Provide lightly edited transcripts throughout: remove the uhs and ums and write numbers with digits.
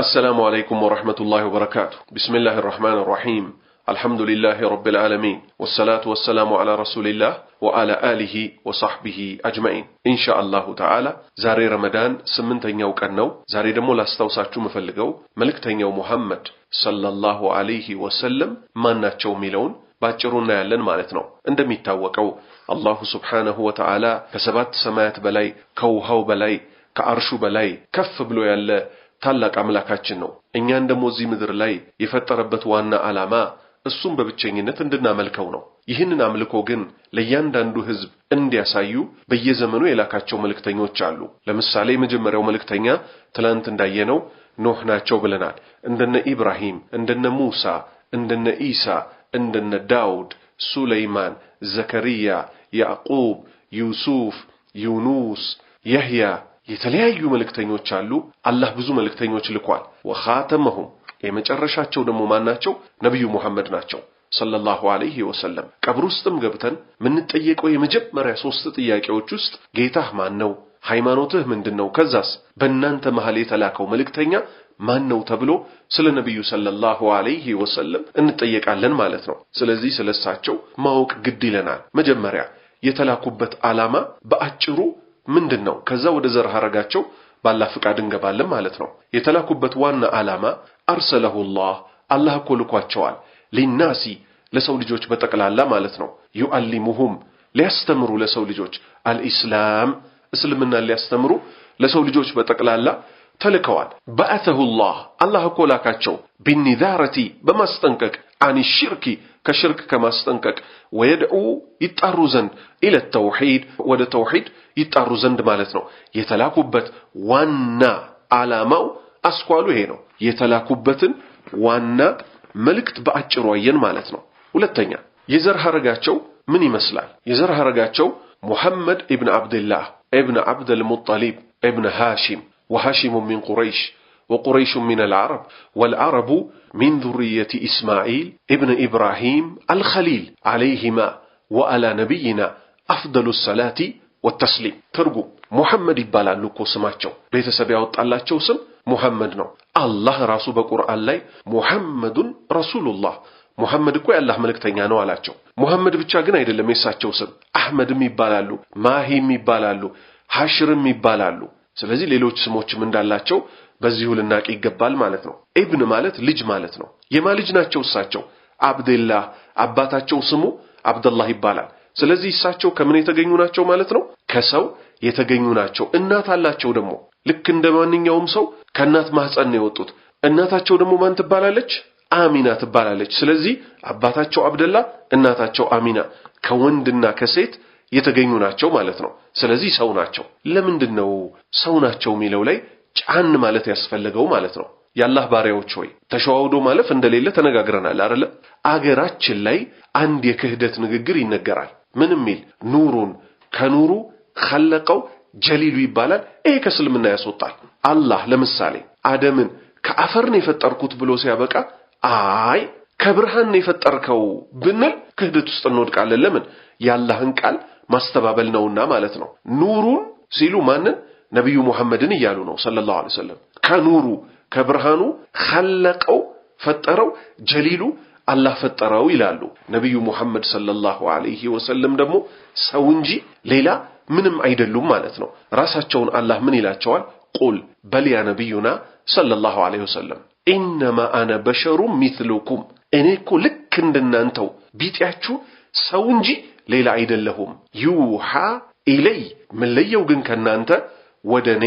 السلام عليكم ورحمة الله وبركاته. بسم الله الرحمن الرحيم. الحمد لله رب العالمين، والصلاة والسلام على رسول الله وعلى آله وصحبه أجمعين። إن شاء الله تعالى ዛሬ ረመዳን 8ኛው ቀን ነው። ዛሬ ደግሞ ላስታውሳችሁ የምፈልገው መልእክተኛው ሙሐመድ صلى الله عليه وسلم ማናቸው የሚለውን ባጭሩ እናያለን ማለት ነው። እንደሚታወቀው الله سبحانه وتعالى ከሰባት ሰማያት በላይ፣ ከውሃው በላይ፣ ከአርሹ በላይ ከፍ ብሎ ያለ ታላቅ አምላካችን ነው። እኛን ደግሞ እዚህ ምድር ላይ የፈጠረበት ዋና ዓላማ እሱም በብቸኝነት እንድናመልከው ነው። ይህንን አምልኮ ግን ለእያንዳንዱ ህዝብ እንዲያሳዩ በየዘመኑ የላካቸው መልእክተኞች አሉ። ለምሳሌ የመጀመሪያው መልእክተኛ ትላንት እንዳየነው ኖህ ናቸው ብለናል። እንደነ ኢብራሂም፣ እንደነ ሙሳ፣ እንደነ ኢሳ፣ እንደነ ዳውድ፣ ሱለይማን፣ ዘከርያ፣ ያዕቁብ፣ ዩሱፍ፣ ዩኑስ፣ የህያ የተለያዩ መልእክተኞች አሉ። አላህ ብዙ መልእክተኞች ልኳል። وخاتمهم የመጨረሻቸው ደግሞ ማናቸው? ነብዩ ሙሐመድ ናቸው صلى الله عليه وسلم። ቀብር ውስጥም ገብተን የምንጠየቀው የመጀመሪያ ሶስት ጥያቄዎች ውስጥ ጌታህ ማን ነው? ሃይማኖትህ ምንድን ነው? ከዛስ በእናንተ መሃል የተላከው መልእክተኛ ማን ነው ተብሎ ስለ ነብዩ صلى الله عليه وسلم እንጠየቃለን ማለት ነው። ስለዚህ ስለሳቸው ማወቅ ግድ ይለናል። መጀመሪያ የተላኩበት ዓላማ በአጭሩ ምንድን ነው? ከዛ ወደ ዘር ሐረጋቸው ባላ ፍቃድ እንገባለን ማለት ነው። የተላኩበት ዋና ዓላማ أرسله الله አላህ እኮ ልኳቸዋል። للناس ለሰው ልጆች በጠቅላላ ማለት ነው። يعلمهم ሊያስተምሩ ለሰው ልጆች الإسلام እስልምናን ሊያስተምሩ ለሰው ልጆች በጠቅላላ ተልከዋል። بعثه الله አላህ እኮ ላካቸው بالنذارة በማስጠንቀቅ عن الشرك ከሽርክ ከማስጠንቀቅ ويدعو ይጣሩ ዘንድ إلى التوحيد ወደ ተውሂድ ይጣሩ ዘንድ ማለት ነው። የተላኩበት ዋና ዓላማው አስኳሉ ይሄ ነው። የተላኩበትን ዋና መልእክት በአጭሩ አየን ማለት ነው። ሁለተኛ የዘር ሐረጋቸው ምን ይመስላል? የዘር ሐረጋቸው ሙሐመድ ኢብን አብድላህ ኢብን አብደል ሙጠሊብ ኢብን ሃሺም وهاشم من قريش وقريش من العرب والعرب من ذرية إسماعيل ابن إبراهيم الخليل عليهما وعلى نبينا أفضل الصلاة والتسليم። ትርጉም ሙሐመድ ይባላሉ እኮ ስማቸው፣ ቤተሰብ ያወጣላቸው ስም ሙሐመድ ነው። አላህ ራሱ በቁርአን ላይ محمد رسول الله ሙሐመድ እኮ የአላህ መልእክተኛ ነው አላቸው። ሙሐመድ ብቻ ግን አይደለም የሳቸው ስም፣ አሕመድም ይባላሉ፣ ማሂም ይባላሉ፣ ሐሽርም ይባላሉ። ስለዚህ ሌሎች ስሞችም እንዳላቸው በዚሁ ልናቅ ይገባል ማለት ነው። ኢብን ማለት ልጅ ማለት ነው። የማ ልጅ ናቸው እሳቸው? አብድላህ፣ አባታቸው ስሙ አብደላህ ይባላል። ስለዚህ እሳቸው ከምን የተገኙ ናቸው ማለት ነው? ከሰው የተገኙ ናቸው። እናት አላቸው ደግሞ ልክ እንደ ማንኛውም ሰው ከእናት ማህፀን ነው የወጡት። እናታቸው ደግሞ ማን ትባላለች? አሚና ትባላለች። ስለዚህ አባታቸው አብደላ፣ እናታቸው አሚና ከወንድና ከሴት የተገኙ ናቸው ማለት ነው። ስለዚህ ሰው ናቸው። ለምንድን ነው ሰው ናቸው የሚለው ላይ ጫን ማለት ያስፈለገው ማለት ነው? የአላህ ባሪያዎች ሆይ ተሸዋውዶ ማለፍ እንደሌለ ተነጋግረናል አይደለ? አገራችን ላይ አንድ የክህደት ንግግር ይነገራል። ምን የሚል ኑሩን ከኑሩ خلقው ጀሊሉ ይባላል። ይሄ ከእስልምና ያስወጣል። አላህ ለምሳሌ አደምን ከአፈር ነው የፈጠርኩት ብሎ ሲያበቃ አይ ከብርሃን ነው የፈጠርከው ብንል ክህደት ውስጥ እንወድቃለን። ለምን? የአላህን ቃል ማስተባበል ነውና ማለት ነው። ኑሩን ሲሉ ማንን? ነቢዩ ሙሐመድን እያሉ ነው صلى الله عليه وسلم። ከኑሩ ከብርሃኑ خلقው ፈጠረው፣ ጀሊሉ አላህ ፈጠረው ይላሉ። ነቢዩ ሙሐመድ صلى الله عليه وسلم ደግሞ ሰው እንጂ ሌላ ምንም አይደሉም ማለት ነው። ራሳቸውን አላህ ምን ይላቸዋል? قل በል يا نبينا صلى الله عليه وسلم إنما أنا بشر مثلكم እኔ እኮ ልክ እንደናንተው ቢጤያችሁ ሰው እንጂ ሌላ አይደለሁም። يوحى إلي ምለየው ግን ከናንተ ወደ እኔ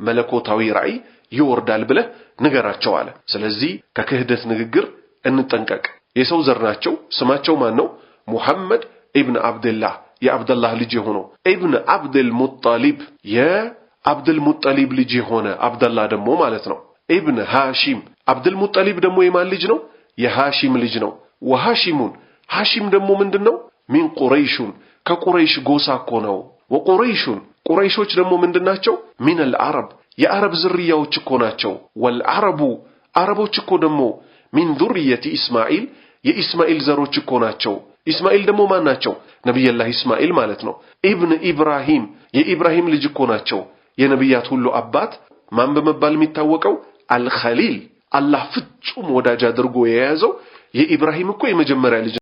መለኮታዊ ራእይ ይወርዳል ብለህ ንገራቸው አለ። ስለዚህ ከክህደት ንግግር እንጠንቀቅ። የሰው ዘር ናቸው። ስማቸው ማን ነው? ሙሐመድ ኢብን አብድላህ የአብደላህ ልጅ የሆነው ኢብን አብድል ሙጠሊብ የአብድል ሙጠሊብ ልጅ የሆነ አብደላህ ደግሞ ማለት ነው። ኢብን ሃሺም አብድል ሙጠሊብ ደግሞ የማን ልጅ ነው? የሃሺም ልጅ ነው። وهاشم ሃሺም ደግሞ ምንድን ነው? من قريش ከቁረይሽ ጎሳ እኮ ነው። وقريش ቁረይሾች ደግሞ ምንድናቸው? من العرب የአረብ ዝርያዎች እኮ ናቸው። والعرب አረቦች እኮ ደግሞ من ذرية إسماعيل የኢስማኤል ዘሮች እኮ ናቸው። ኢስማኤል ደግሞ ማን ናቸው? ነቢየላህ ኢስማኤል ማለት ነው። ኢብን ኢብራሂም የኢብራሂም ልጅ እኮ ናቸው። የነቢያት ሁሉ አባት ማን በመባል የሚታወቀው? አልኸሊል አላህ ፍጹም ወዳጅ አድርጎ የያዘው የኢብራሂም እኮ የመጀመሪያ ልጅ